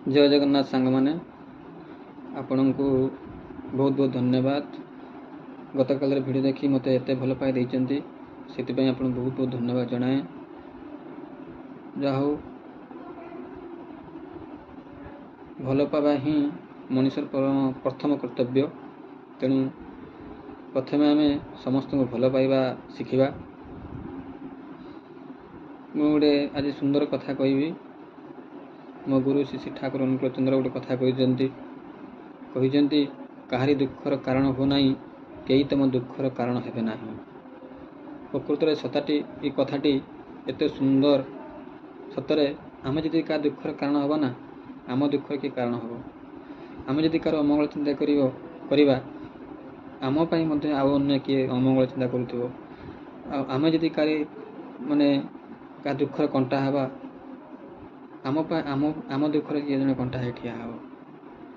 ଜୟ ଜଗନ୍ନାଥ ସାଙ୍ଗମାନେ, ଆପଣଙ୍କୁ ବହୁତ ବହୁତ ଧନ୍ୟବାଦ। ଗତକାଲିର ଭିଡ଼ିଓ ଦେଖି ମୋତେ ଏତେ ଭଲ ପାଇ ଦେଇଛନ୍ତି, ସେଥିପାଇଁ ଆପଣଙ୍କୁ ବହୁତ ବହୁତ ଧନ୍ୟବାଦ ଜଣାଏ। ଯାହା ହଉ, ଭଲ ପାଇବା ହିଁ ମଣିଷର ପ୍ରଥମ କର୍ତ୍ତବ୍ୟ। ତେଣୁ ପ୍ରଥମେ ଆମେ ସମସ୍ତଙ୍କୁ ଭଲ ପାଇବା ଶିଖିବା। ମୁଁ ଗୋଟେ ଆଜି ସୁନ୍ଦର କଥା କହିବି। ମୋ ଗୁରୁ ଶ୍ରୀ ଶ୍ରୀ ଠାକୁର ଅନୁକୂଳ ଚନ୍ଦ୍ର ଗୋଟେ କଥା କହିଛନ୍ତି, କାହାରି ଦୁଃଖର କାରଣ ହୁଅ ନାହିଁ, କେହି ତମ ଦୁଃଖର କାରଣ ହେବେ ନାହିଁ। ପ୍ରକୃତରେ ଏ କଥାଟି ଏତେ ସୁନ୍ଦର। ସତରେ ଆମେ ଯଦି କାହା ଦୁଃଖର କାରଣ ହେବା ନା, ଆମ ଦୁଃଖର କିଏ କାରଣ ହେବ? ଆମେ ଯଦି କାହାର ଅମଙ୍ଗଳ ଚିନ୍ତା କରିବା, ଆମ ପାଇଁ ମଧ୍ୟ ଆଉ ଅନ୍ୟ କିଏ ଅମଙ୍ଗଳ ଚିନ୍ତା କରୁଥିବ। ଆଉ ଆମେ ଯଦି କାହାରି ମାନେ କାହା ଦୁଃଖର କଣ୍ଟା ହେବା, ଆମ ପାଇଁ ଆମ ଦୁଃଖରେ କିଏ ଜଣେ କଣ୍ଟା ହେଇ ଠିଆ ହେବ।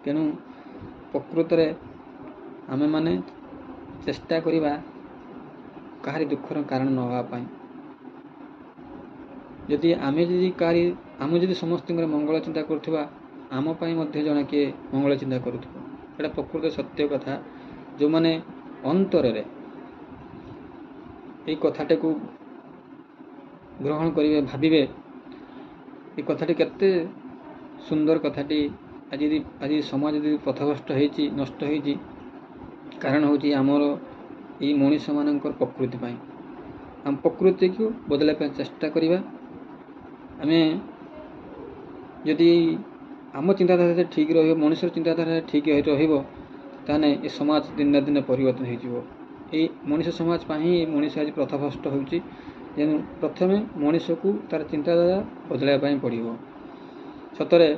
ତେଣୁ ପ୍ରକୃତରେ ଆମେମାନେ ଚେଷ୍ଟା କରିବା କାହାରି ଦୁଃଖର କାରଣ ନ ହେବା ପାଇଁ। ଯଦି ଆମେ ଯଦି କାହାରି ଆମେ ଯଦି ସମସ୍ତଙ୍କର ମଙ୍ଗଳ ଚିନ୍ତା କରୁଥିବା, ଆମ ପାଇଁ ମଧ୍ୟ ଜଣେ କିଏ ମଙ୍ଗଳ ଚିନ୍ତା କରୁଥିବ। ଏଇଟା ପ୍ରକୃତ ସତ୍ୟ କଥା। ଯେଉଁମାନେ ଅନ୍ତରରେ ଏଇ କଥାଟାକୁ ଗ୍ରହଣ କରିବେ, ଭାବିବେ ଏ କଥାଟି କେତେ ସୁନ୍ଦର କଥାଟି। ଆଜି ସମାଜ ଯଦି ପଥଭ୍ରଷ୍ଟ ହେଇଛି, ନଷ୍ଟ ହେଇଛି, କାରଣ ହେଉଛି ଆମର ଏଇ ମଣିଷମାନଙ୍କର ପ୍ରକୃତି ପାଇଁ। ଆମ ପ୍ରକୃତିକୁ ବଦଳାଇବା ପାଇଁ ଚେଷ୍ଟା କରିବା। ଆମେ ଯଦି ଆମ ଚିନ୍ତାଧାରା ଯଦି ଠିକ୍ ରହିବ, ମଣିଷର ଚିନ୍ତାଧାରା ଠିକ୍ ରହିବ, ତାହେଲେ ଏ ସମାଜ ଦିନେ ନା ଦିନେ ପରିବର୍ତ୍ତନ ହେଇଯିବ। ଏଇ ମଣିଷ ସମାଜ ପାଇଁ ହିଁ ମଣିଷ ଆଜି ପଥଭ୍ରଷ୍ଟ ହେଉଛି। ତେଣୁ ପ୍ରଥମେ ମଣିଷକୁ ତା'ର ଚିନ୍ତାଧାରା ବଦଳାଇବା ପାଇଁ ପଡ଼ିବ। ସତରେ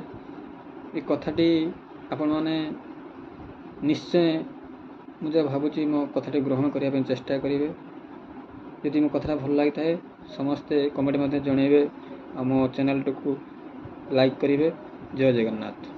ଏ କଥାଟି ଆପଣମାନେ ନିଶ୍ଚୟ, ମୁଁ ଯାହା ଭାବୁଛି, ମୋ କଥାଟି ଗ୍ରହଣ କରିବା ପାଇଁ ଚେଷ୍ଟା କରିବେ। ଯଦି ମୋ କଥାଟା ଭଲ ଲାଗିଥାଏ, ସମସ୍ତେ କମେଣ୍ଟ ମଧ୍ୟ ଜଣାଇବେ ଆଉ ମୋ ଚ୍ୟାନେଲଟିକୁ ଲାଇକ୍ କରିବେ। ଜୟ ଜଗନ୍ନାଥ।